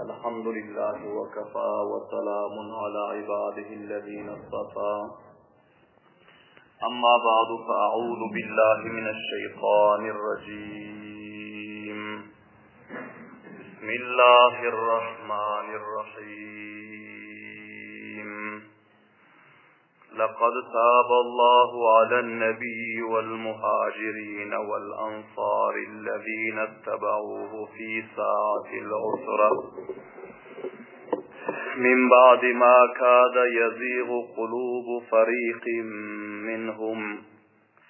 الحمد لله وكفى وسلام على عباده الذين اصطفى أما بعد فأعوذ بالله من الشيطان الرجيم بسم الله الرحمن الرحيم لقد تاب الله على النبي والمهاجرين والأنصار الذين اتبعوه في ساعة العسرة من بعد ما كاد يزيغ قلوب فريق منهم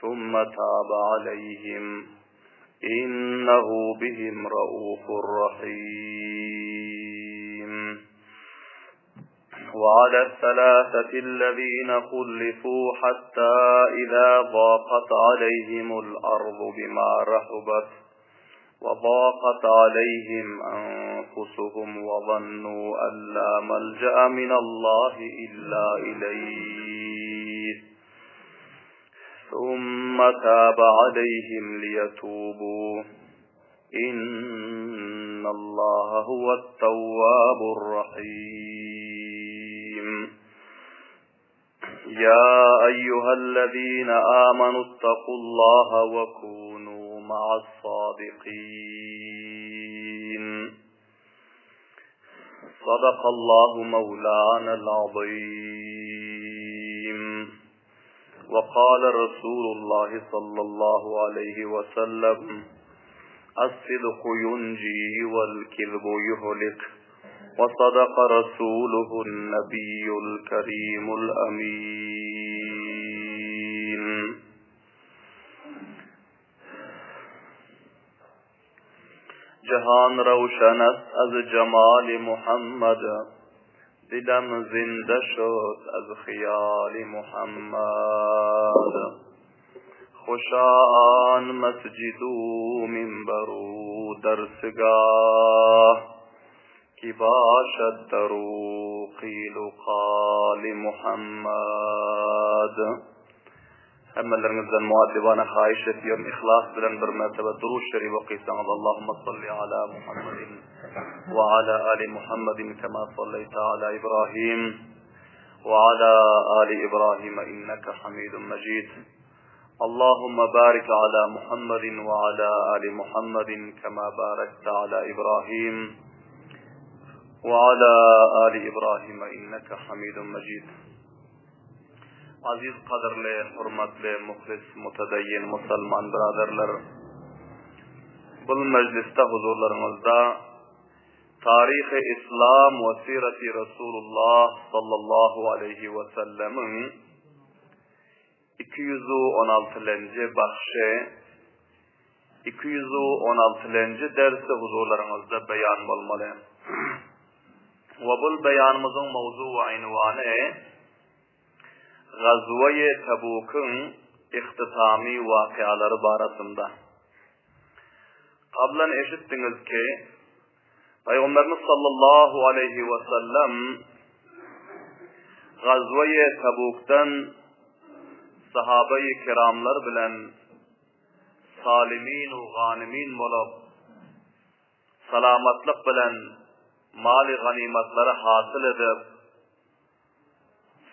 ثم تاب عليهم إنه بهم رؤوف رحيم وعلى الثلاثة الذين خلفوا حتى إذا ضاقت عليهم الأرض بما رحبت وضاقت عليهم أنفسهم وظنوا أن لا ملجأ من الله إلا إليه ثم تاب عليهم ليتوبوا إن الله هو التواب الرحيم يا أيها الذين آمنوا اتقوا الله وكونوا مع الصادقين صدق الله مولانا العظيم وقال رسول الله صلى الله عليه وسلم الصدق ينجي والكذب يهلك وصدق رسوله النبي الكريم الأمين جهان روشن است از جمال محمد دلم زنده شد از خیال محمد خوشا آن مسجد و منبر و درسگاه کی باشد در او قیل و قال محمد Hemmeleriňizden muaddibana haýyş edýärin yhlas bilen bir mertebe Durud Şerif okysaňyz Allahumma salli ala Muhammedin we ala ali Muhammedin kema salleýte ala Ibrahim we ala ali Ibrahim inneke Hamidun Mejid Allahumma barik ala Muhammedin we ala ali Muhammedin kema barakte ala Ibrahim we ala ali Ibrahim inneke Hamidun Mejid Aziz gadyrly, hormatly, muhlis, mutedeyyin musulman byraderler! Bul mejlisde huzurlaryňyzda Taryhy Islam we Sireti Resulullah sallallahu aleýhi we sellemiň 216-lenji bagşy, 216-lenji dersi huzurlaryňyzda beýan bolmaly. We bul beýanymyzyň mowzu we ynwany Gazweýi Tebukyň ihtitamy wakyalary barasynda. Gablan eşitdiňiz ki, Pygamberimiz sallallahu aleýhi we sellem Gazweýi Tebukdan sahabeýi kiramlar bilen salimin u ganymin bolup, salamatlyk bilen maly ganymatlary hasyl edip,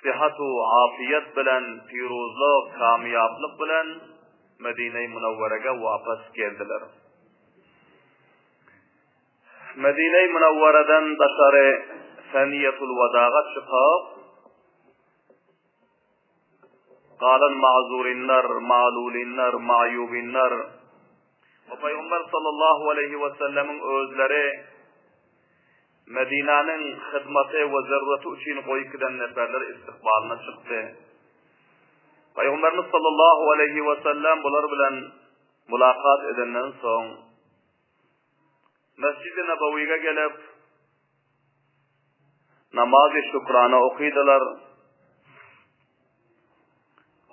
syhat-u afyýet bilen, piruzlyk, kamýaplyk bilen Medine-i Münewwerege wapas geldiler. Medine-i Münewwereden daşary Seniýetul Wedaga çykyp, Galan ma'zurinler, ma'lulinler, ma'ýubinler we Pygamber sallallahu aleýhi we sellemiň özleri Medinäniň hyzmaty we zerureti üçin goýup giden neferler istikbalyna çykdy. Pygamberimiz sallallahu aleýhi we sellem bular bilen mulakat edenden soň Mesjid-i Nebewige gelip Namazy şükrana okydylar.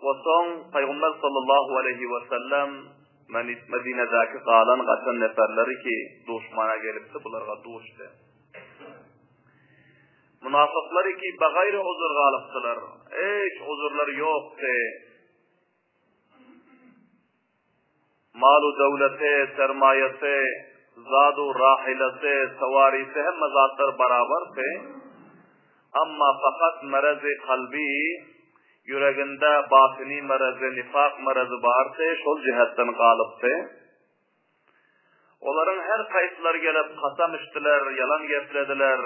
We soň Pygamber sallallahu aleýhi we sellem Medinedäki galan gaçan neferleri ki duşmana gelipdi bularga duşdy. Munafyklar ki bagaýry uzur galypdylar. Hiç uzurlary ýokdy. Mal-u döwleti, sermaýasy. Zadu rahilasy, sawarysy hemme zatlar barabardy. Amma fakat merezi kalbi, ýüreginde batyny merezi, nifak merezi bardy, şol jihetden galypdy. Olaryň her kaýsylary gelip kasam içdiler, ýalan geplediler,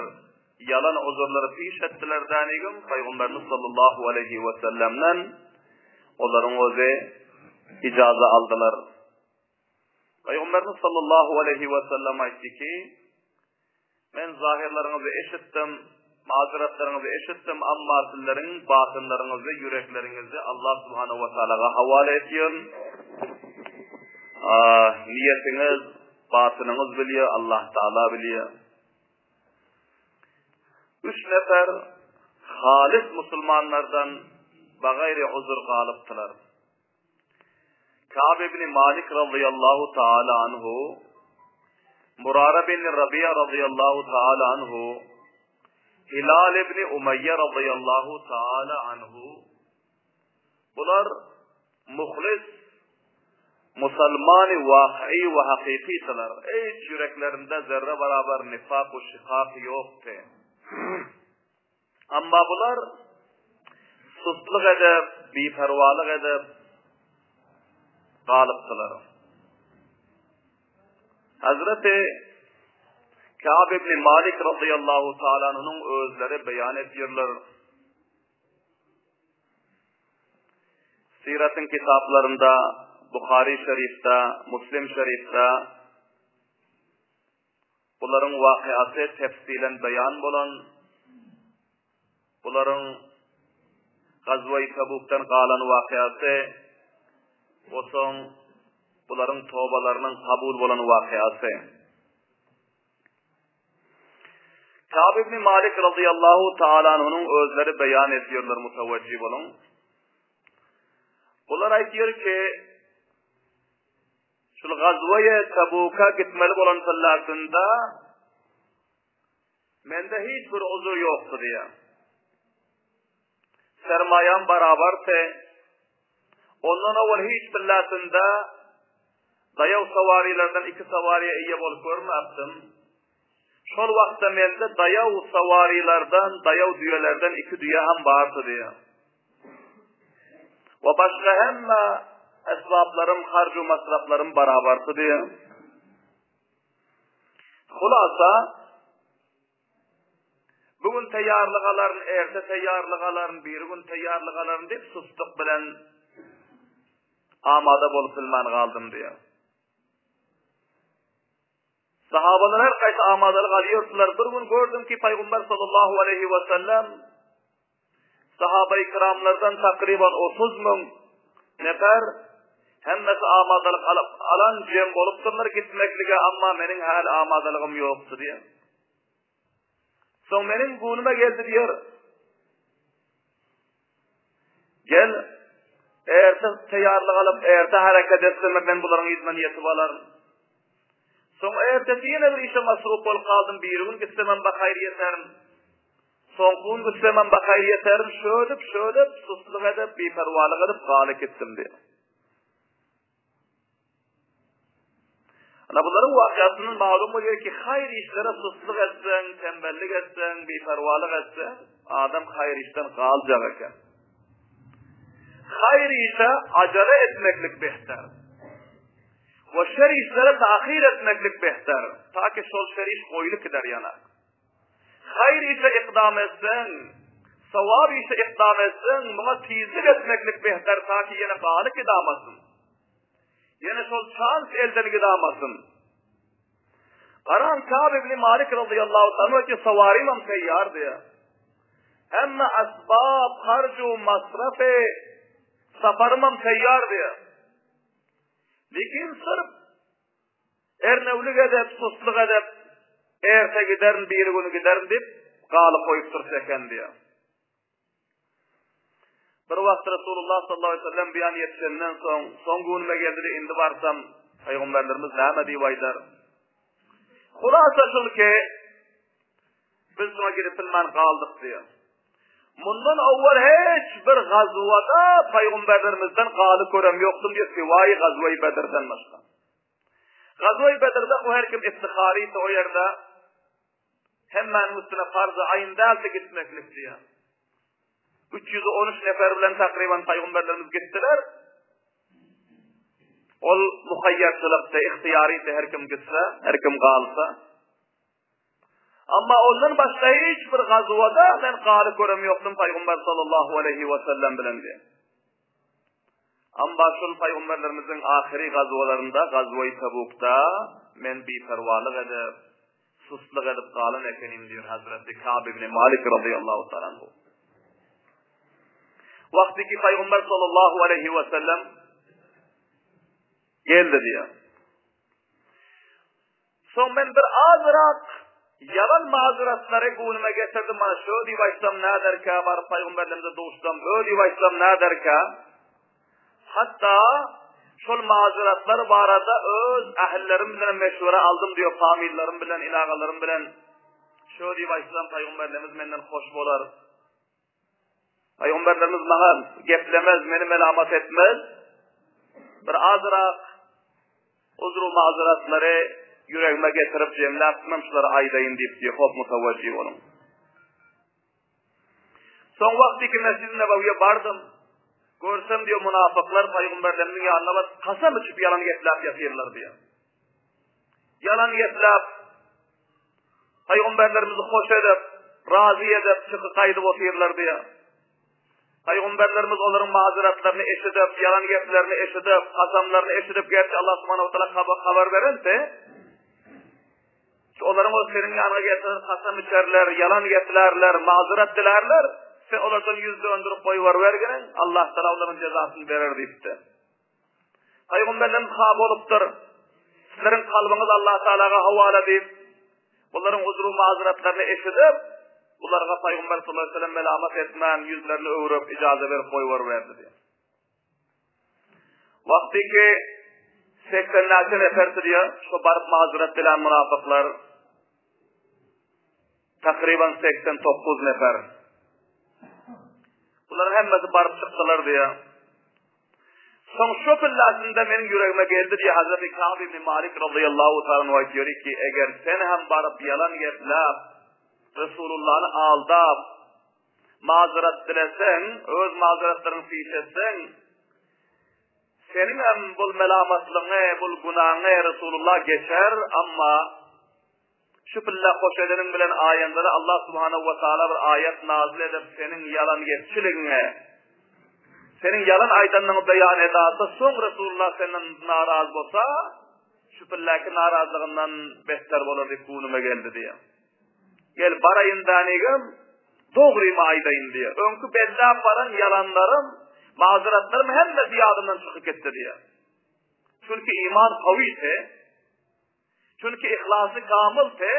ýalan uzurlary piş etdiler dänigim Pygamberimiz sallallahu aleýhi we sellemden olaryň özi ijaza aldylar. Pygamberimiz sallallahu aleýhi we sellem aýtdy ki, Men zahyrlaryňyzy eşitdim, mazyratlaryňyzy eşitdim, amma sizleriň batynlaryňyzy, ýürekleriňizi Allah subhanahu we taalaga hawala etýän. Niýetiňiz, batynyňyz bilýär, Allah taala bilýär. Üç nefer halis musulmanlardan bagaýry uzur galypdylar. Ka'b ibn Malik razyýallahu taala anhu, Murara bin Rabi'a razyýallahu taala anhu, Hilal ibn Umaýýa razyýallahu taala anhu bular muhlis musulmany waky we hakykydylar. Hiç ýüreklerinde zerre barabar nifak we şikak ýokdy. Amma bular sustlyk edip, biperwalyk edip galypdylar. Hazreti Ka'b ibn Malik radıyallahu ta'ala anhu'nyň özleri beýan edýärler. Siratyň kitaplarynda, Buhary şerifde, Muslim şerifde Bularyň wakyasy tefsilen beýan bolan, bularyň Gazwa-i Tebukdan galan wakyasy we soň bularyň tobalarynyň kabul bolan wakyasy. Ka'b ibn Malik radıyallahu ta'ala anhunyň özleri beýan edýärler mutawajjih boluň. Bular aýdýar ki, Şul gazwaýe Tabuka gitmeli bolan pyllasynda mende hiç bir uzur ýokdy diýýär. Sermaýam barabardy. Ondan owal hiç pyllasynda daýaw sawarylardan iki sawaryýa eýe bolup görmäpdim. Şol wagtda mende daýaw sawarylardan, daýaw düýelerden iki düýe hem bardy diýýär. We başga hemme esbaplarym, harju masraflarym barabardy diýýär. Hulasa, bu gün taýýarlyk alaryn, erte taýýarlyk alaryn, biri gün taýýarlyk alaryn diýip sustuk bilen amada bolup bilmän galdym diýýär. Sahabalar her gaýsy amadalyk alýardylar. Bir gün gördüm ki, Pygamber sallallahu aleýhi we sellem sahaba-i kiramlardan takryban 30 müň nefer hemmesi amadalyk alyp, alan jem bolupdyrlar gitmeklige, amma meniň häli amadalygym ýokdy diýen. Soň meniň günüme geldi diýer. Gel, erte taýýarlyk alyp, erte hereket etsem, men bularyň yzyndan ýetip alaryn. Soň ertesi ýene bir işe masruf bolup galdym, bir gün gitsemem bahaýr ýeterin. Soňky gün gitsemem bahaýr ýeterin, şödüp, şödüp, suslyk edip, biperwalyk edip galyp gitdim diýip. Ana bularyň wakasyndan malum bolýar ki, haýyr işlere suslyk etseň, tembellik etseň, biperwalyk etseň, adam haýyr işden galjak eken. Haýyr işe ajala etmeklik behter. We şer işlere tahyr etmeklik behter. Ta ki şol şer iş goýulyp gider ýana. Haýyr işe ikdam etseň, sowap işe ikdam etseň, muňa tizlik etmeklik behter, ta ki ýene galyp gidamasyn. Ýene şol şans elden gidamasyn. Garan Kab ibn Malik radıyallahu anhu ki sawarymam teýýar diýär. Hemme asbab, harju, masrafy safarymam teýýar diýär. Lekin sırf ernewlik edip, suslyk edip, erte giderin, biri günü giderin diýip, galyp goýup dursa eken diýär. Bir wagt Resulullah sallallahu aleyhi ve sellem bir an ýetişenden soň, soň günüme geldi indi barsam, Pygamberlerimiz näme diýip aýdar? Hulasa şul ki, biz şuna gidip bilmän galdyk diýär. Mundan owwal hiç bir gazwada Pygamberlerimizden galy görem ýokdum diýär, siwaýy gazwaýy Bedirden başga. Gazwa-i Bedrde o her kim iftihary o ýerde hemmäniň üstüne farz-y aýn däldi gitmeklik diýýär. 313 nefer bilen takryban paýgamberlerimiz gitdiler. Ol muhaýýarçylykda, ihtiýarydy her kim gitse, her kim galsa. Amma ondan başga hiç bir gazwada men galy görem ýokdum paýgamber sallallahu aleyhi we sellem bilen diýýär. Amma şol paýgamberlerimiziň ahyry gazwalarynda, gazwa-i Tabukda men biperwalyk edip, sustlyk edip galan ekenim diýýär Hazreti Ka'b ibn Malik radıyallahu ta'ala anhu. Wagty ki paýgamber sallallahu aleyhi we sellem geldi diýýär. Soň men bir azrak ýalan mazuratlary göwnüme getirdim, mana şö diýip aýtsam näderkä, baryp paýgamberlerimize duşsam, bö diýip aýtsam näderkä? Hatda şol mazuratlar barada öz ähillerim bilen meşwere aldym diýip, famillarym bilen, ilagalarym bilen şö diýip aýtsam paýgamberlerimiz menden hoş bolar. Paýgamberlerimiz maňa geplemez, meni melamat etmez. Bir azrak uzru mazuratlary ýüregime getirip jemläp, men şulary aýdaýyn diýip diýip, hop mutawajjih boluň. Soň wagty ki Mescid-i Nebewiýe bardym. Görsem diýip munafyklar paýgamberlerimiziň ýanyna baryp kasam içip ýalan gepläp ýatyrlar diýip. Ýalan gepläp Pygamberlerimizi hoş edip, razy edip, çykyp gaýdyp otyrlar diýýär. Pygamberlerimiz olaryň mazeratlaryny eşidip, ýalan geplerini eşidip, kasamlaryny eşidip, gerçi Allah subhanahu wa taala habar berende, olaryň o seniň ýanyňa gelseler kasam içerler, ýalan geplärler, mazerat dilärler, sen olardan ýüz döndürip goýberwergin, Allah taala olaryň jezasyny berer diýipdi. Pygamberlerimiz ha bolupdyr. Sizleriň kalbyňyz Allah Taalaga howala diýip, bularyň uzru mazeratlaryny eşidip, bularga Pygamber sallallahu aleyhi ve sellem melamat etmän, ýüzlerini öwrüp, ijaza berip goýberdi diýip. Wagty ki 80 näçe nefer diýär, şu baryp mazerat bilen münafyklar takryban 89 nefer. Bularyň hemmesi baryp çykdylar diýär. Soň şo pillasynda meniň ýüregime geldi diýýär Hazreti Ka'b ibn Malik razyýallahu ta'ala anhu aýtýar ki, eger sen hem baryp ýalan gepläp, Resulullany aldap, mazerat dileseň, öz mazeratlaryňy piş etseň, seniň hem bul melamatlygyňy, bul günaňy Resulullah geçer, amma Şu pille hoş edeniň bilen aýandada Allah subhanahu we taala bir aýat nazyl edip seniň ýalan gepçiligiňe, seniň ýalan aýdanyňy beýan edasa, soň Resulullah senden narazy bolsa, şu pilläki narazylygyndan betder bolar diýip göwnüme geldi diýýär. Gel baraýyn danigim, dogrymy aýdaýyn diýýär. Öňki belläp baran ýalanlarym, mazeratlarym hemmesi ýadymdan çykyp gitdi diýýär. Çünki iman kawydy. Çünki yhlasy kamyldy.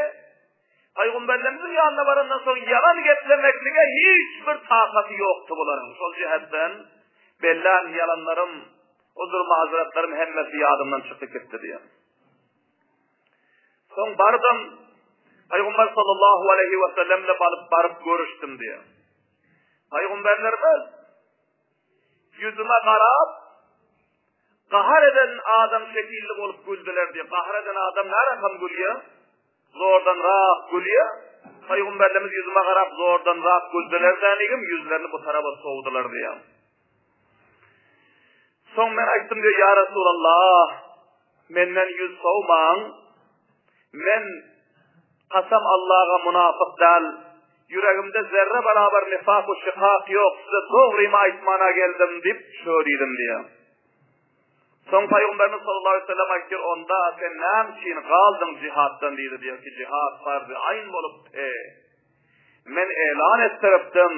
Pygamberlerimiziň ýanyna barandan soň ýalan geplemeklige hiç bir takaty ýokdy bularyň. Şol jähetden bellän ýalanlarym, uzur mazeratlarym hemmesi ýadymdan çykyp gitdi diýýär. Soň bardym, Pygamber sallallahu aleyhi we sellemle balyp baryp görüşdim diýýär. Pygamberlerimiz ýüzüme garap Gahar eden adam şekilli bolup güldüler diýip, gahar eden adam närakam gülýär? Zordanrak gülýär. Pygamberlerimiz ýüzüme garap zordanrak güldüler dänigim, ýüzlerini bu taraba sowdular diýýär. Soň men aýtdym diýýär, ýa Resulallah, menden ýüz sowmaň. Men kasam Allaha munafyk däl. Ýüregimde zerre barabar nifak we şikak ýok, size dogrymy aýtmana geldim diýip, şö diýdim diýýär. Soň Pygamberimiz sallallahu aleyhi ve sellem aýtýar, onda sen näme üçin galdyň jihatdan diýdi diýýär ki, jihat farzy aýn bolupdy. Men elan etdiripdim.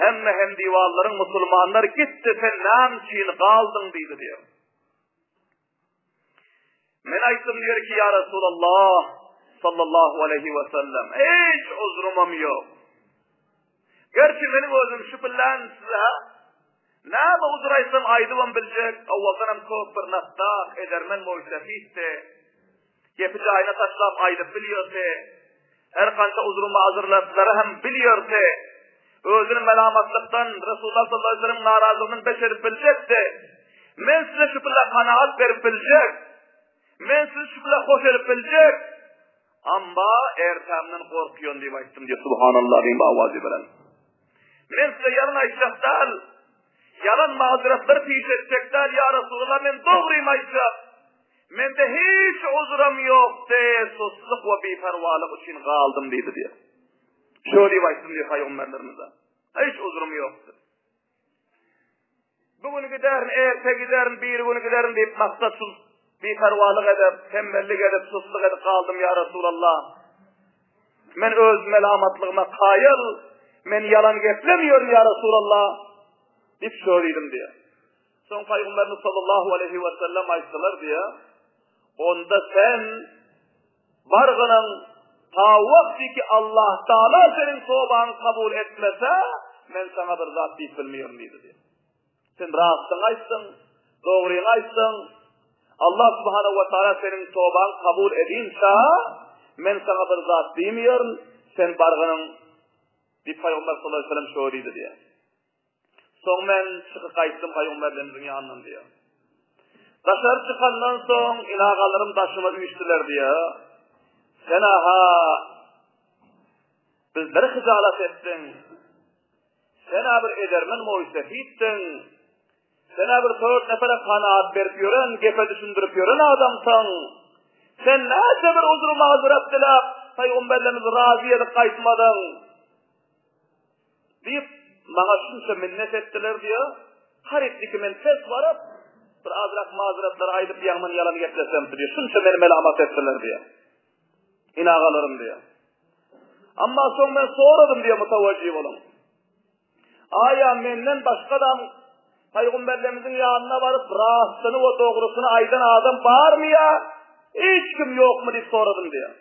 Hemme hem diwarlaryň musulmanlar gitdi, sen näme üçin galdyň diýdi diýýär. Men aýtdym diýer ki, ýa Resulallah, sallallahu aleyhi ve sellem, hiç uzrumam ýok. Gerçi meniň özüm şu bilen size näme uzur aýtsam aýdybam biljek, owaldan hem köp bir nattak, edermen moýsefitdi. Gepi jaýyna taşlap aýdyp bilýärdi. Her kança uzru mazurlatlary hem bilýärdi. Özüni melamatlykdan Resulullah sallallahu aleyhi ve sellem narazylygyndan beş edip biljekdi. Men size şu pille kanaat berip biljek. Men sizi şu bilen hoş edip biljek. Amma ertämden gorkýan diýip aýtdym diýip subhanallah diýip awazy bilen. Men size ýalan aýtjak däl. Ýalan mazyratlar piş etjek däl ýa Resulallah men dogrymy aýtjak. Mende hiç uzram ýokdy, susluk we biperwalyk üçin galdym diýdi diýip. Şo diýip aýtdym diýip paýgamberlerimize. Hiç uzrum ýokdy. Bu gün giderin, erte giderin, bir gün giderin diýip maksatsyz biperwalyk edip, tembellik edip, susluk edip galdym ýa Resulallah. Men öz melamatlygyma kaýyl, men ýalan geplemiyorum ýa Resulallah. Diýip şo diýdim diýip. Soň Pygamberimiz sallallahu aleyhi we sellem aýtdylar diýe, onda sen bargynyň ta wagty ki Allah Taala seniň tobaňy kabul etmese, men saňa bir zat diýip bilmeýän diýdi diýe. Sen rastyňy aýtdyň, dogryňy aýtdyň. Allah subhanahu wa taala seniň tobaňy kabul edinçä, men saňa bir zat diýmeýärin, sen bargynyň diýip Pygamber sallallahu aleyhi ve sellem şo diýdi diýe. Soň men çykyp gaýtdym pygamberlerimiziň ýanyndan diýýär. Daşary çykandan soň ilagalarym daşyma üýşdüler diýýär. Sen aha bizleri hyjalat etdiň. Sen bir edermen moýsefitdiň. Sen bir tört nefere kanaat berip ýören, gepe düşündirip ýören adamsyň. Sen näçe bir uzur mazurat diläp, pygamberlerimizi razy edip gaýtmadyň. Diýip, maňa şunça minnet etdiler diýýär. Harytniki men tez baryp, bir azrak mazyratlar aýdyp, ýaňdan ýalan geplesem diýýär. Şunça meni melamat etdiler diýýär. Inagalarym diýýär. Amma soň men soradym diýýär mutawajjy boluň. Aýa menden başga adam paýgamberlerimiziň ýanyna baryp rastyny we dogrusyny aýdan adam barmy ýa hiç kim ýokmy diýip soradym diýýär.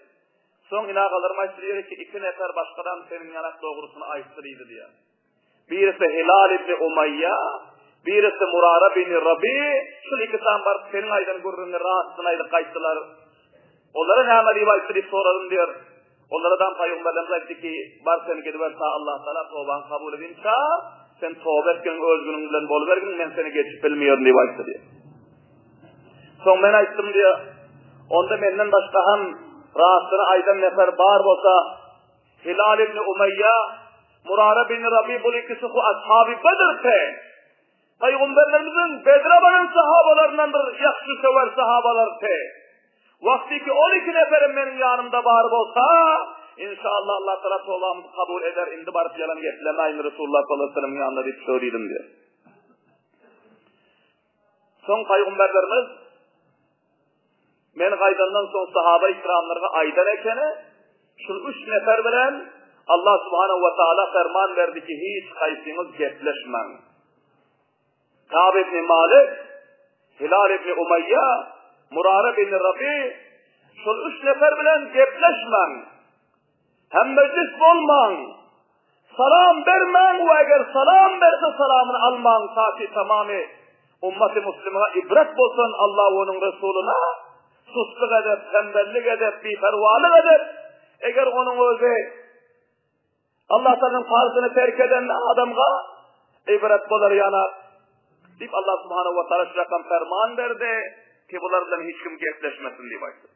Soň inagalarym aýtdy diýer ki, iki nefer başgadam seniň ýanak dogrusyny aýtdy diýdi diýer. Birisi Hilal ibn Umaýýa, birisi Murara bin Rabi, şul ikisam baryp seniň aýdan gürrüňi rastyny aýdyp gaýtdylar. Olara näme diýip aýtdy diýip soradym diýer. Olara-dam paýgamberlerimiz aýtdy ki, bar sen gidiber ta Allah Taala tobaňy kabul edinçä, sen toba etgin öz günüň bilen bolubergin, men seni geçip bilmeýärin diýip aýtdy diýer. Soň men aýtdym diýe, onda menden başga hem rastyny aýdan nefer bar bolsa, Hilal ibn Umaýýa, Murara bin Rabi bul ikisi hu ashaby Bedr te. Peygamberlerimizin Bedre baran sahabalaryndan bir ýagşy söwer sahabalar te. Wagty ki ol iki neferim meniň ýanymda bar bolsa, inşallah Allah Taala tobamyzy kabul eder, indi baryp ýalan geplemäýin Resulullah sallallahu aleyhi ve sellem ýanynda diýip söylediň diýe. Soň paýgamberlerimiz men gaýdandan soň sahaba ikramlarga aýdan ekeni, şul üç nefer bilen Allah subhanahu wa taala ferman berdi ki hiç haýsyňyz gepleşmäň. Kab ibn Malik, Hilal ibn Umayya, Murara ibn Rabi şul üç nefer bilen gepleşmäň. Hem mejlis bolmaň. Salam bermäň we eger salam berse salamyny almaň taki tamamy ummaty muslima ibret bolsun Allah we onuň Resulyna suslyk edip, tembellik edip, biperwalyk edip, eger onuň özi Allah Taalanyň parzyny terk eden adamga ibret bolar ýaly diýip Allah Subhanahu wa Taala şu rakam ferman berdi ki bular bilen hiç kim gepleşmesin diýip aýtdy.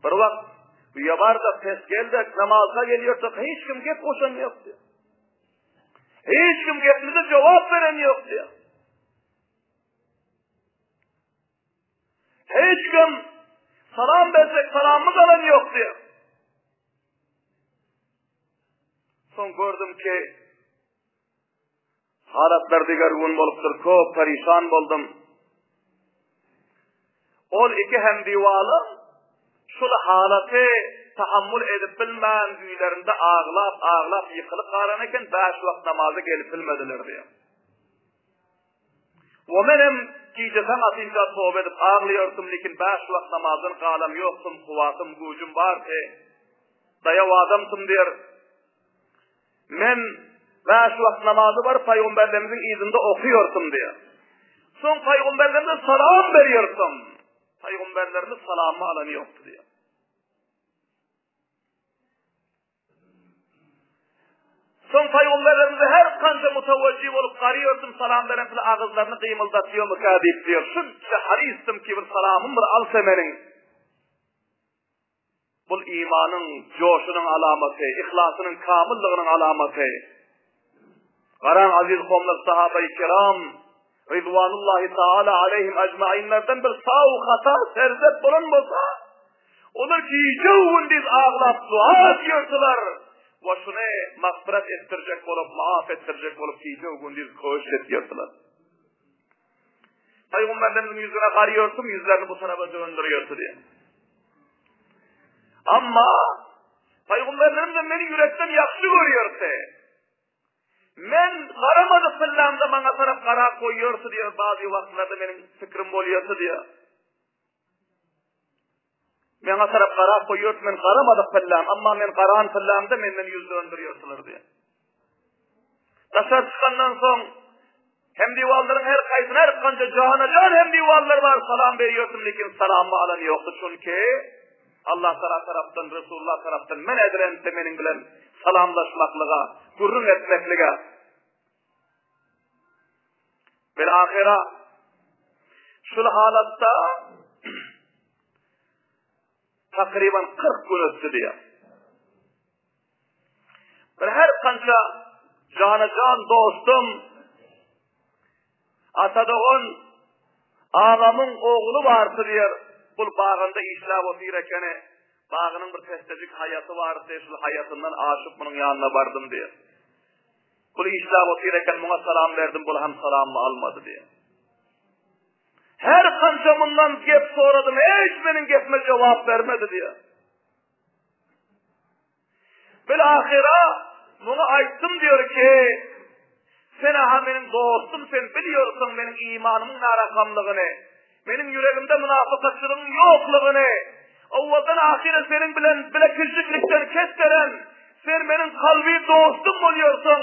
Bir wagt öýe bardyk, ses geldik, namaza gelýärdik, hiç kim gep goşan ýokdy. Hiç kim gepimize jogap beren ýokdy. Hiç kim salam bersek salamymyz alan ýokdy. Soň gördüm ki, Halatlar digergun bolupdyr, köp perişan boldum. Ol iki hemdiwalyň şul halaty tahammul edip bilmän öýlerinde aglap, aglap ýykylyp galan eken, bäş wagt namaza gelip bilmediler diýýär. We menem gije taň atynça toba edip aglaýardym, lekin bäş wagt namazdan galam ýokdum, kuwwatym, güýjüm bardy. Daýaw adamsym diýer. Men bäş wagt namazy baryp paýgamberlerimiziň yzynda okaýardym diýýär. Soň paýgamberlerimize salam berýärdim. Paýgamberlerimiz salamymy alany ýokdy diýýär. Soň pygamberlerimize her kança mutawajjih bolup garýordum, salam beren pil agyzlaryny gymyldatýarmyka diýip diýär. Şunça harysdym ki bir salamym bir alsa meniň. Bul imanyň joşunyň alamaty, yhlasynyň kamyllygynyň alamaty. Garaň aziz kowumlar sahabai kiram Rizwanullahi taala aleyhim ecmainlerden bir saw hata serzet bolan bolsa, olar gije gündiz aglap dua edýärdiler. We şuny magfiret etdirjek bolup, maaf etdirjek bolup gije gündiz köşk edýärdiler. Pygamberlerimiziň ýüzüne garýartym, ýüzlerini bu tarapa döndürýärdi diýýär. Amma Pygamberlerimiz meni ýürekden ýagşy görýärdi. Men garamadyk pyllamda maňa tarap garap goýýardy diýýär, bazy wagtlarda meniň pikrim bolýardy diýýär. Maňa tarap garap goýýardy, men garamadyk pyllam, amma men garan pyllamda menden ýüz döndürýärdiler diýýär. Daşary çykandan soň hem diwallaryň her haýsyna her kança jana jan hem diwallar bar salam berýärdim lekin salammy alan ýokdy çünki Allah Taala tarapdan Resulullah tarapdan men edilen meniň bilen salamlaşmaklyga, gürrüň etmeklige. Bil ahira şul halatda takriban 40 gün ötdi diýär. Bir her kança jana-jan dostum, ata dogan, agamyň ogly bardy diýer, bul bagynda işläp otyr ekeni, bagynyň bir pessejik haýaty bardy, şul haýatyndan aşyp munuň ýanyna bardym diýer. Bul işläp otyr eken, muňa salam berdim, bul hem salamymy almady diýer. Her kança mundan gep soradym, hiç meniň gepime jogap bermedi diýer. Bil-ahyra muňa aýtdym diýer ki, sen aha meniň dostum, sen bilýärsiň meniň imanymyň narakamlygyny, meniň ýüregimde mynafykatçylygyň ýoklugyny, owaldan ahyra seniň bilen bile kiçilikden kesderen, sen meniň kalby dostum bolýarsyň.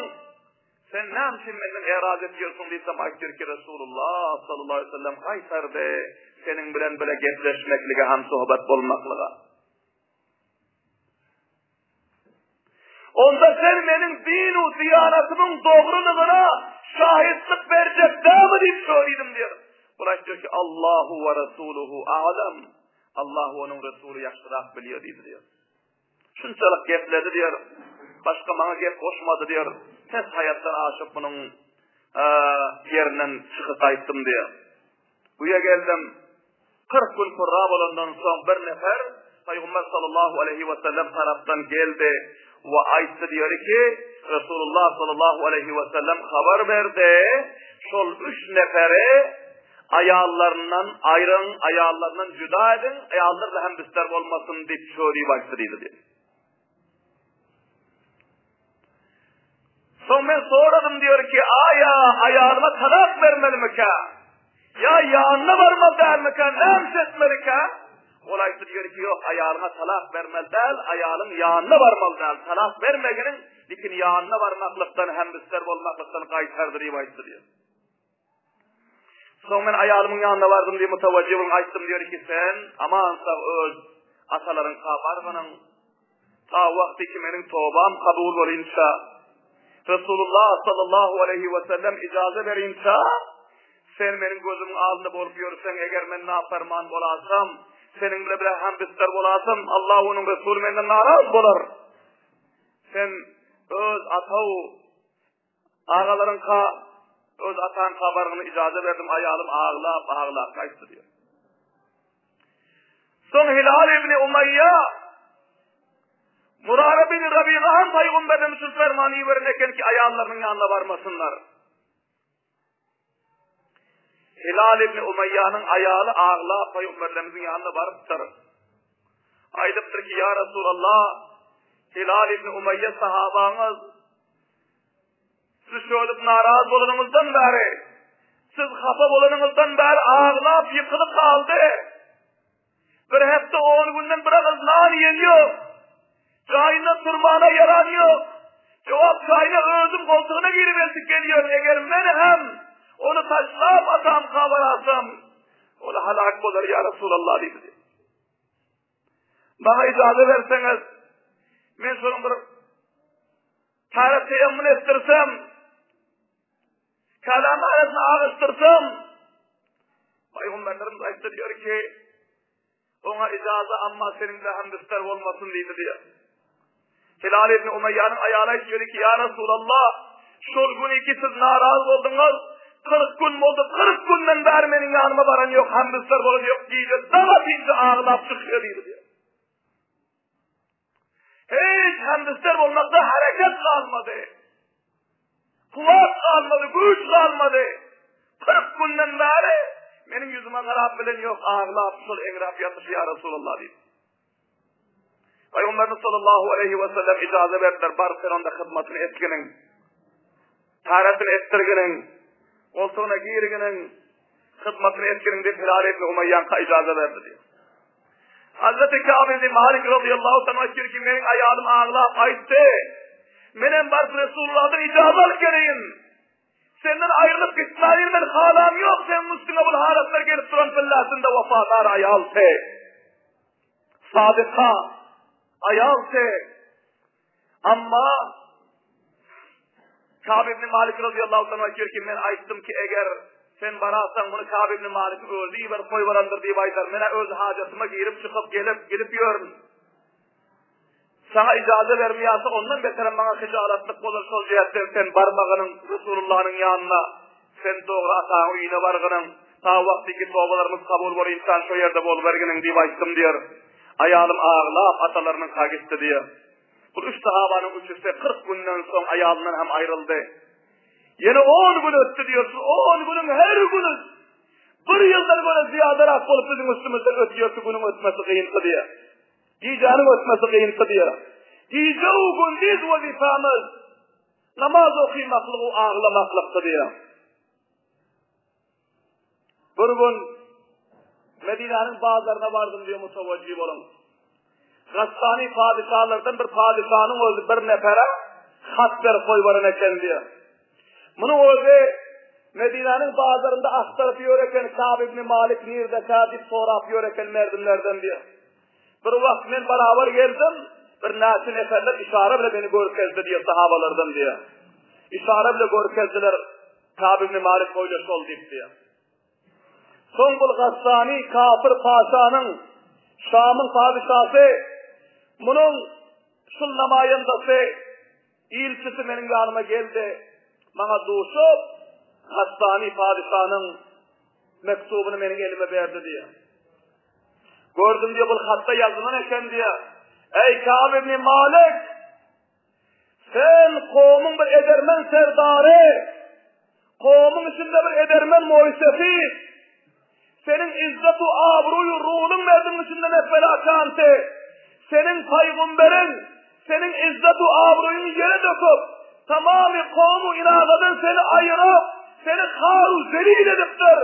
Sen näme üçin menden eraz edýärsiň diýsem, aýtdyr ki, Resulullah sallallahu aleyhi ve sellem gaýtardy seniň bilen bile gepleşmeklige hem sohbet bolmaklyga. Onda sen meniň dinu diýanatymyň dogrulygyna şahitlik berjek dämi diýip soraýdym diýer. Bul aýtdy ki, Allahu we Rasuluhu a'lam. Allah we onuň Resuly ýagşyrak bilýär diýdi diýer. Şunçalyk gepledi diýer. Başga maňa gep goşmady diýer. Pes haýatdan aşyp munuň ýerinden çykyp gaýtdym diýer. Öýe geldim. 40 gün purra bolandan soň bir nefer Pygamber sallallahu aleyhi ve sellem tarapdan geldi we aýtdy diýeri ki, Resulullah sallallahu aleyhi ve sellem habar berdi, şol üç neferi aýallaryndan aýryň, aýallaryndan juda ediň, aýallar da hem bister bolmasyn diýip şöyle aýtdy diýdi. Soň men soradym diýer ki, aýa aýalyma talak bermelimikä? Ýa ýanyna barmaly dälmikä? Näme etmelikä? Ol aýtdy diýer ki, ýok, aýalyňa talak bermeli däl, aýalyň ýanyna barmaly däl. Talak bermeginiň lekin ýanyna barmaklykdan hem bister bolmaklykdan gaýtardy diýip aýtdy diýer. Soň men aýalymyň ýanyna bardym diýip mutawajjybyň aýtdym diýer ki sen aman sag öz atalaryňka bargynyň ta wagty ki meniň tobam kabul bolynça Resulullah sallallahu aleyhi ve sellem ijaza berinça sen meniň gözümiň alnynda bolup ýörseň eger men naperman bolasam seniň bile bile hem bister bolasam Allah onuň Resuly menden naraz bolar sen öz ataw Agalaryňka öz ataňka bargyny ijaza berdim, aýalym aglap, aglap gaýtdy diýýär. Soň Hilal ibn Umayya Murara bin Rabiga hem pygamberden üçin ferman iberen eken ki aýallarynyň ýanyna barmasynlar. Hilal ibn Umayyanyň aýaly aglap pygamberlerimiziň ýanyna barypdyr. Aýdypdyr ki, ýa Resulallah, Hilal ibn Umayya sahabaňyz Siz şöyle naraz bolanyňyzdan bäri, siz hapa bolanyňyzdan bäri aglap ýykylyp galdy. Bir hepde on günden bir agyz nan iýen ýok. Jaýyndan turmana ýaran ýok. Jogap jaýyna özüm goltugyna girip eltip gelýär. Eger men hem ony taşlap atam habar alsam, ol halak bolar ýa Resulallah diýdi. Maňa ijaza berseňiz, men şonuň bir. Täret teýemmün etdirsem, Käbäniň arasyny agyşdyrsam, Pygamberlerimiz aýtdy diýer ki, oňa ijaza amma seniň bilen hembister bolmasyn diýdi diýer. Hilal ibn Umaýýanyň aýaly aýtdy ki, ýa Resulallah, şol gün ki siz narazy bolduňyz, 40 gün boldy, 40 günden bäri meniň ýanyma baran ýok, hembister bolan ýok, gije daň atynca aglap çykýar diýdi diýer. Hiç hembister bolmakda hereket galmady. Kuwwat galmady, güýç galmady. 40 günden bäri meniň ýüzüme garap bilen ýok, aglap, şol eňräp ýatyş ýa Resulallah diýip. Peygamberimiz sallallahu aleyhi ve sellem ijaza berdiler, bar sen onda hyzmatyny etginiň. Taratyn etdirginiň, goltugyna girginiň, hyzmatyny etginiň diýip Hilal ibn Umaýýanka ijaza berdi diýip. Hazreti Kâb ibn Malik radıyallahu anh aýtýar ki, meniň aýalym aglap aýtdy. Menem baryp Resulullahdan ijaza alyp geleýin. Senden aýrylyp gitmäýin men halam ýok, seniň üstüňe bu halatlar gelip duran pillasynda wepadar aýal te. Sadyka aýal te. Amma Kâb ibn Malik radıyallahu anh aýtýar ki, men aýtdym ki, eger sen barasaň, muny Kâb ibn Malik özi iberip goýberendir diýip aýdar. Men öz hajatyma girip çykyp gelip, gidip ýörün. Saňa ijaza bermeýärse, ondan beterem maňa hijalatlyk bolar şol jähtden sen barmagynyň Resulullahnyň ýanyna, sen dogry ataň öýüne bargynyň, ta wagty ki tobalarymyz kabul bor insan şo ýerde boluberginiň diýip aýtdym diýer. Aýalym aglap atalarynyňka gitdi diýer. Bu üç sahabanyň üçüsi 40 günden soň aýalyndan hem aýryldy. Ýene 10 gün ötdi diýer. Şu 10 günüň her güni bir ýyldan görä zyýadarak bolup biziň üstümizden ötýär, şu günüň ötmesi gynky diýer. Gijäniň ötmesi gynky diýer. Gije u gündiz wezipamiz namaz okymaklyk u aglamaklykdy diýer. Bir gün Medinäniň bazaryna bardym diýip mutawajjih boluň. Gassani padyşalardan bir padyşanyň özi bir nefere hat berip goýberen eken diýär. Munuň özi Medinäniň bazarynda agtaryp ýör eken, Kab ibn Malik nirdekä diýip sorap ýör eken merdimlerden diýär. Bir wagt men barabar geldim, bir näçe neferler işara bile meni görkezdi diýär sahabalardan diýär. Işara bile görkezdiler. Kab ibn Malik oýla şol diýip diýär. Soň bul Gassani kafir paşanyň Şamyň padyşasy munuň şul namaýandasy ilçisi meniň ýanyma geldi. Maňa duşup Gassani padyşanyň mektubyny meniň elime berdi diýär. Gördüm diýär bul hatda ýazylan eken diýär. Eý Kab ibn Malik Sen kowumyň bir edermen serdary, kowumyň içinde bir edermen moýsefit. Seniň izzet-u abruý-u rulyň merdiň içinde nefelakanty. Seniň paýgumberiň, seniň izzet-u abruýyňy ýere döküp, tamamy kowum-u inagadan seni aýyryp, seni har-u zelil edipdir.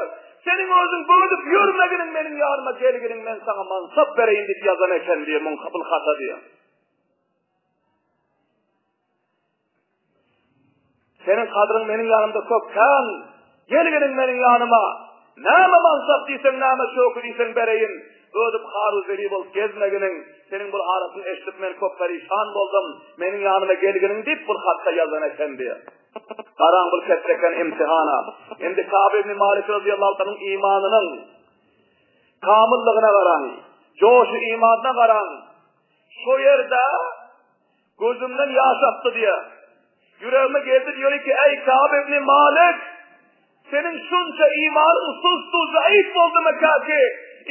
Seniň özüň böwdüp ýörmeginiň meniň ýanyma gelginiň men saňa mansap bereýin diýip ýazan eken diýip, muň bil hata diýip. Seniň kadryň meniň ýanymda köp kän. Gel geliň meniň ýanyma. Näme mansap diýseň, näme şöwki diýseň bereýin. Ödüp haru zeli bolup gezmeginiň, seniň bu halatyňy eşidip men köp perişan boldum. Meniň ýanyma gelginiň diýip bu hatda ýazan eken diýip. Garaň bu kesreken imtihana. Indi Kab ibn Malik radiyallahu anhu'nyň imanynyň kamyllygyna garaň. Joşy imanyna garaň. Şo ýerde gözümden ýaş akdy diýýär. Ýüregime geldi diýýär ki, eý Kab ibn Malik, seniň şunça imanyň sustu zaif boldumyka ki,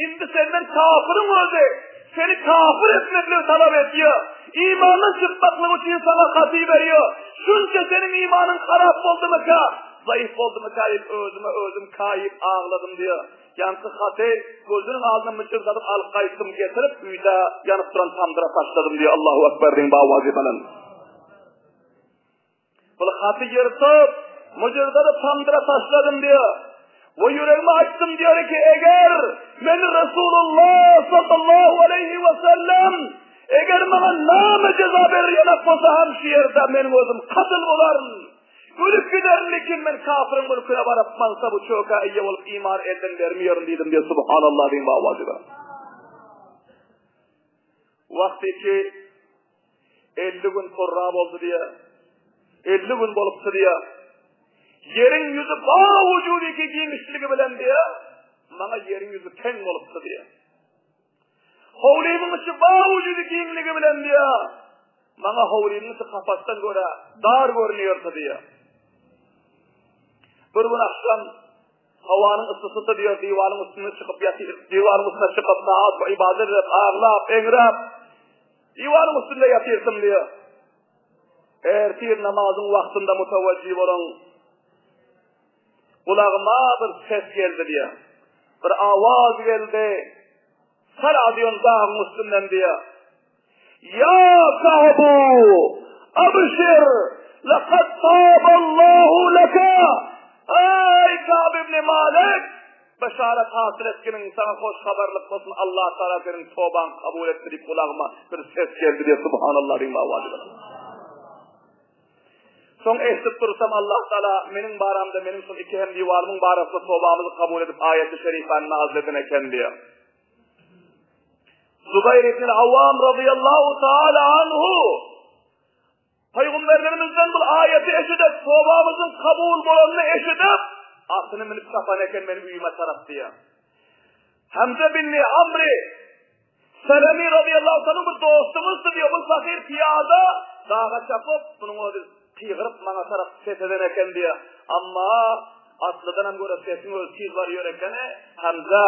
indi senden kafiriň özi seni kafir etmekligi talap edýär. Imandan çykmaklyk üçin saňa haty berýär. Şunça seniň imanyň harap boldumyka, zaif boldumyka diýip özüme özüm kaýyp agladym diýýär. Ýaňky haty gözüniň alnyndan myçyrdadyp alyp gaýtdym, getirip öýde ýanyp duran tamdyra taşladym diýýär. Allahu Ekber diýiň bawazy bilen. Bul haty ýyrtyp, myjyrdadyp tamdyra taşladym diýýär. We ýüregime aýtdym diýär ki, eger men Resulullah sallallahu aleyhi ve sellem eger maňa näme jeza berýän bolsa hem şu ýerde meniň özüm katyl bolaryn. Ölüp giderin lekin men kafiriň mülküne baryp mansabu çökä eýe bolup iman elden bermeýerin diýdim diýip subhanallah diýiň bawazyga. Wagty ki 50 gün torra boldy diýe. 50 gün bolupdy diýýär. Ýeriň ýüzi bawujudiki giňişligi bilen diýýär, maňa ýeriň ýüzi teň bolupdy diýýär. Howlymyň içi bawujudi giňligi bilen diýýär, maňa howlymyň içi kapasdan görä dar görünýärdi diýýär. Bir gün akşam howanyň yssysy diýýär, diwaryň üstüne çykyp ýatyr, diwaryň üstüne çykyp saat ibadet edip, aglap, eňräp, diwaryň üstünde ýatyrsyn diýýär. Ertir namazyň wagtynda mutawajjih boluň. Gulagyma bir ses geldi diýýär. Bir awaz geldi. Sara diýen dagyň üstünden diýýär. Ýa Ka'bu, abşir, laqad taballahu laka. Eý Ka'b ibn Malik, Beşaret hasyl etginiň saňa hoş habarlyk bolsun Allah Taala seniň tobaňy kabul etdi diýip gulagyma bir ses geldi diýip subhanallah diýip awazy bilen. Soň eşidip dursam Allah Taala meniň baramda meniň şol iki hem diwarymyň barasynda tobamyzy kabul edip aýaty şerifäni nazil eden eken diýip. Zubaýr ibn Awwam radiyallahu taala anhu Pygamberlerimizden bul aýaty eşidip, tobamyzyň kabul bolanyny eşidip, atyny münüp çapan eken meniň öýüme tarap diýýär. Hamza bin Amri Selemi radiyallahu anhu bir dostumyzdy diýýär. Bu fakir piýada daga çapyp, munuň özi gygyryp maňa tarap ses eden eken diýýär. Amma Atlydan hem görä sesiň özi tiz barýar ekeni. Hamza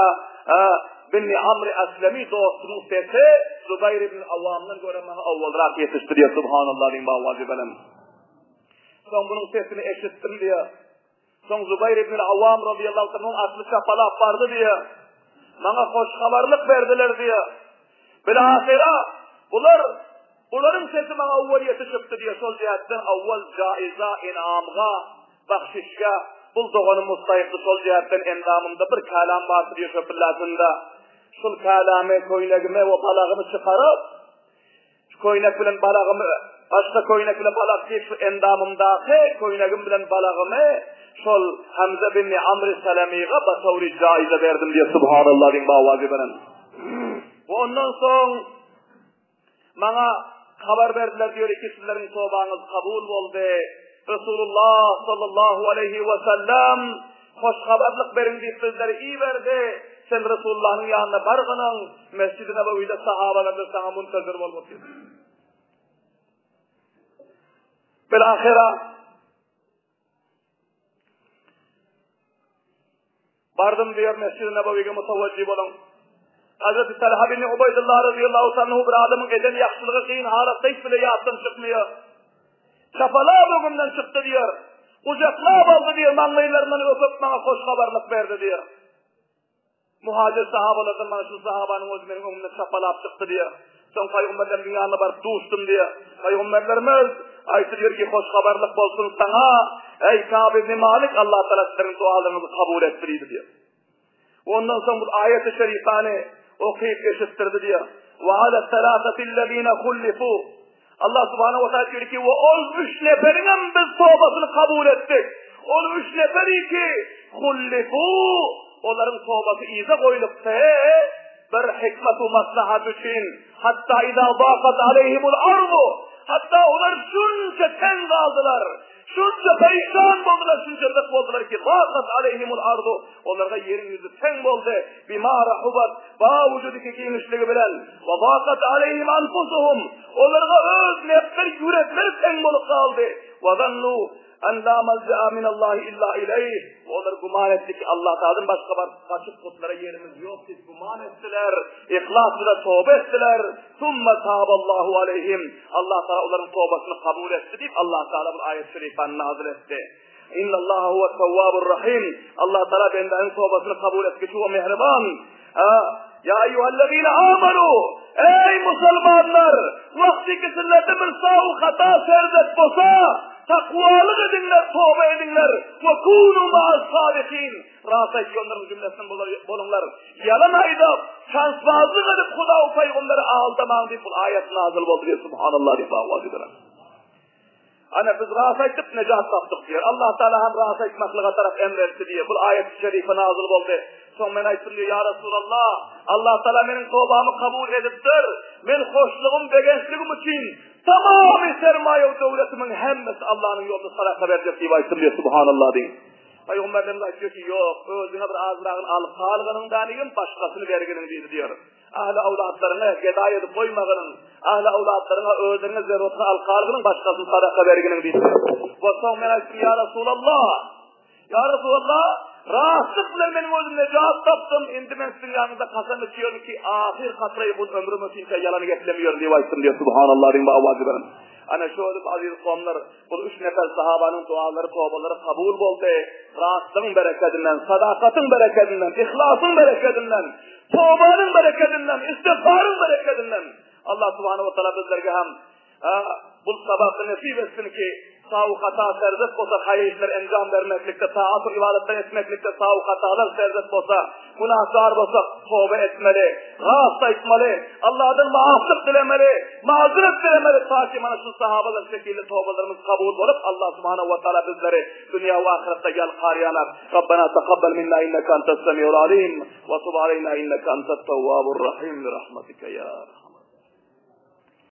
bin Amr Aslemi dostumyň sesi Zubaýr ibn Awwamdan görä maňa owalrak ýetişdi diýýär. Subhanallah diýip awazy bilen. Soň bunuň sesini eşitdim diýýär. Soň Zubaýr ibn Awwam radiyallahu anhu atly çapalap bardy diýýär. Maňa hoş habarlyk berdiler diýýär. Bilahyra bular bularyň sesi maňa owal ýetişipdi diýýär. Şol jähtden owal jaiza inamga Bahşişge, bul doganym mustaýykdy şol jähtden endamymda bir kälam bardy diýe şöpülläsinde. Şul kälamy köýnegime we balagymy çykaryp, şu köýnek bilen balagymy, başga köýnek bilen balak diýip şu endamymdaky köýnegim bilen balagymy şol Hamza bin Amr Salamyga batawry jaiza berdim diýe subhanallah diýip bawazy bilen. We ondan soň Maňa habar berdiler diýer ki, sizleriň tobaňyz kabul boldy. Resulullah sallallahu aleýhi we sellem hoş habarlyk beriň diýip bizleri iberdi. Sen Resulullahnyň ýanyna bargynyň, Mesjid-i Nebewide sahabalar biz saňa muntazir bolup otyr. Bil-ahyra Bardym diýer Mesjid-i Nebewige mutawajjih boluň. Hazreti Talha bin Ubaýdullah radiyallahu anhu bir adamyň eden ýagşylygy kyn halatda hiç bile ýatdan çykmaýar. Çapalap öňümden çykdy diýer. Gujaklap aldy diýer, maňlaýlaryndan öpüp maňa hoş habarlyk berdi diýer. Muhajir sahabalardan mana şu sahabanyň özi meniň öňümden çapalap çykdy diýýär. Soň pygamberlerimiziň ýanyna baryp duşdum diýýär. Pygamberlerimiz aýtdy diýer ki, hoş habarlyk bolsun saňa, eý Kab ibn Malik, Allah Taala sizleriň dualaryňyzy kabul etdi diýdi diýýär. Ondan soň bu aýaty şerifany okyp eşitdirdi diýýär. Wa ala salasati allazina khulifu Allah subhanahu wa taala diýýär ki, we ol üç neferiňem biz tobasyny kabul etdik. Ol üç neferi ki, hullifu, olaryň tobasy yza goýlupdy, bir hikmet we maslahat üçin, hatta iza daqat aleyhimul ardu, hatta olar şunça teň galdylar, şunça perişan boldular, şunça dyk boldular ki, daqat aleyhimul ardu, olara ýeriň ýüzi teň boldy, bima rahubat, bawujudiki giňişligi bilen, we daqat aleyhim anfusuhum, Olarga öz nefsleri, ýürekleri teň bolup galdy. Wa zannu an la malja'a min Allahi illa ileýh. Olar güman etdi ki, Allah Tagaladan başga baryp gaçyp gutulara ýerimiz ýok diýip güman etdiler. Yhlas bilen toba etdiler. Summa taballahu aleýhim. Allah Tagala olaryň tobasyny kabul etdi diýip Allah Tagala bu aýat-y şerifany nazyl etdi. Innallaha huwa tawwabur rahim. Allah Taala bendäniň tobasyny kabul etgiçi we mähriban. Ha, ya eyyuhellezine amanu. Ey musulmanlar, wagty ki sizlerde bir saw hata serzet bolsa, takwalyk ediňler, toba ediňler. We kunu ma'as sadikin. Rast aýtýanlaryň jümlesinden boluňlar. Ýalan aýdyp, şansbazlyk edip Huda we pygamberi aldamaň diýip bu aýat nazil boldy. Subhanallah diýip awaz ediler. Ana biz ras aýtdyk, nejat tapdyk diýer. Allah Taala hem ras aýtmaklyga tarap emr etdi diýer. Bu aýat-y şerife nazyl boldy. Soň men aýtdym diýer, ýa Resulallah, Allah Taala meniň tobamy kabul edipdir. Men hoşlugym, begençligim üçin. Tamamy sermaýa we döwletimiň hemmesi Allanyň ýolunda sadaka berjek diýip aýtdym diýýär. Subhanallah diýiň. Pygamberimiz aýtýar ki, ýok, özüňe bir azragyny alyp galgynyň danigim, başgasyny berginiň diýdi diýýär. Ähli awlatlaryňy gedaý edip goýmagynyň, ähli awlatlaryňa özüňe zeruratyny alyp galgynyň, başgasyny sadaka berginiň diýdi. We soň men aýtdym, ýa Resulallah, Ýa Resulallah, rastlyk bilen meniň özüm nejat tapdym, indi men siziň ýanyňyzda kasam içýärin ki, ahyr katraýy hun ömrüm ötinçä ýalan geplemeýärin diýip aýtdym diýýär. Subhanallah diýiň we awaz beriň. Ana şu edip aziz kowumlar, bu üç nefer sahabanyň dualary, tobalary kabul boldy. Rastlygyň berekedinden, sadakatyň berekedinden, yhlasyň berekedinden, tobanyň berekedinden, istigfaryň berekedinden Allah subhanahu wa taala bizlerge hem Bul sabaky nesip etsin ki, sawy hata serzet bolsa haýyr işler enjam bermeklikde, taat we ybadatlar etmeklikde sawy hatalar serzet bolsa, günahkar bolsak toba etmeli, rast aýtmaly, Allahdan maaflyk dilemeli, mazeret dilemeli ta ki mana şu sahabalar şekilli tobalarymyz kabul bolup Allah subhanahu wa taala bizleri dünýä we ahyretde ýalkar ýalar. Rabbena takabbal minna inneke entes semiul alim we tub aleyna inneke entet tawwabur rahim bi rahmetike ya.